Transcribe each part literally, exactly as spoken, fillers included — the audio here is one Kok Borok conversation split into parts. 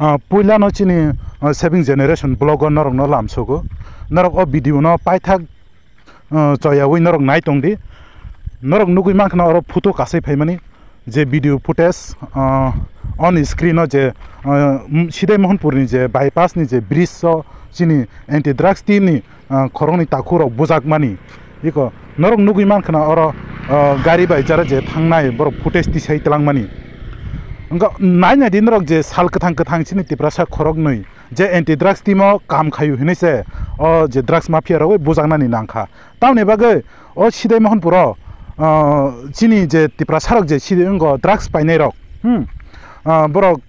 Ah, puilano chini, ah, Saving Generation vlog o norokno lamsogo. Norok o video no paithak, ah, choyawi norok nai tongdi. Norok nugwi mankha na oro photo kasai phaimani, je video footage, ah, on screen o je, ah, m-, Sidai Mohanpur ni je bypass ni je bridge o chini anti drugs team ni, ah, khoroknwi takhuk rok bujakmani. Iko norok nugwi mankha na oro, ah, gari bai jara je thangnai borok footage tisai twlangmani. Wngkha nai nai di norok je sal kwthang kwthang chini Tiprasa khoroknwi je anti drugs team o kam khayu hinwi se o je drugs mafia rogwi bujaknani nangkha. Tamoni bagwi o Sidai Mohanpur o, ah, chini je Tiprasa rok je Sidai wngkha drugs painai rok, hmm, ah, borok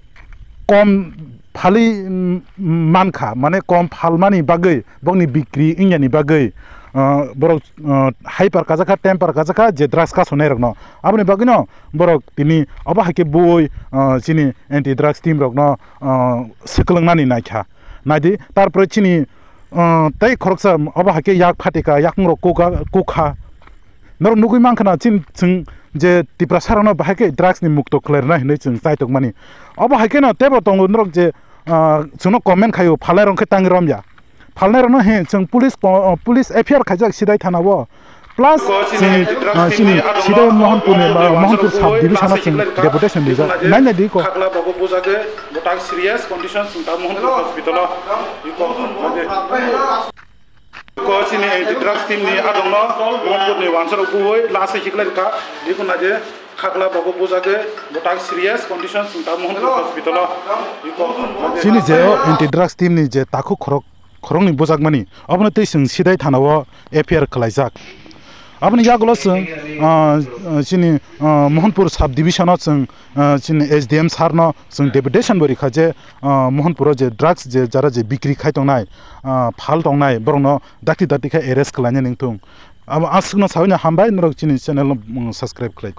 kom phali, mm, mankha, mane kom phalmani bagwi, bokni bikri wngyani bagwi, ah, borok, ah, hyper kajakha, temper kajakha je drugs kasonai rokno. Aboni bagwino borok tini obo hai khe bui, ah, chini anti drugs team rokno, ah, swkwlwngnani naikha. Naidi, tarpore chini, ah, tei khoroksa obo hai khe yak phatika, yakung rok kukha, kukha. Norok nugwi mankha na, chini chwng je Tiprasa rokno bahai khe drugs ni mukto khlairwna hinwi chwng chaitokmani. Obo hai kheno teibo tongo norok je, ah, chwngno comment khaio, phalnai rok khe tangwi romya. Phalnai rokno he chwng police ko-, police F I R khaijak Sidai thana o. Plus chini, ah, chini Sidai Mohanpur ni, ah, Mohanpur sub division o chwng deputation rijak. Nai nai di ko. Khakla bobo bujagwi botak serious condition chwng ta Mohanpur hospital o. Ko chini anti drugs team ni adongno Mohanpur ni wansarok buwi last hiklai kha. Biko naje khakla bobo bujagwi botak serious condition chwng ta Mohanpur hospital o. Chini je o anti drugs team ni je takhuk khorok, khoroknwi bujakmani, obono tei chwng Sidai thana o F I R khlaijak. Aboni yagulo chwng, ah, ah, chini, ah, Mohanpur sub division o chwng, ah, chini S D M sir no chwng deputation bo rikha je, ah, Mohanpur o je drugs je jara je bikri khai tongnai, ah, phal tongnai, borokno dakti dakti khe arrest khlaina nangthung. Abo aswkno saui no hambai, norok chini channel no, mm, subscribe khlai.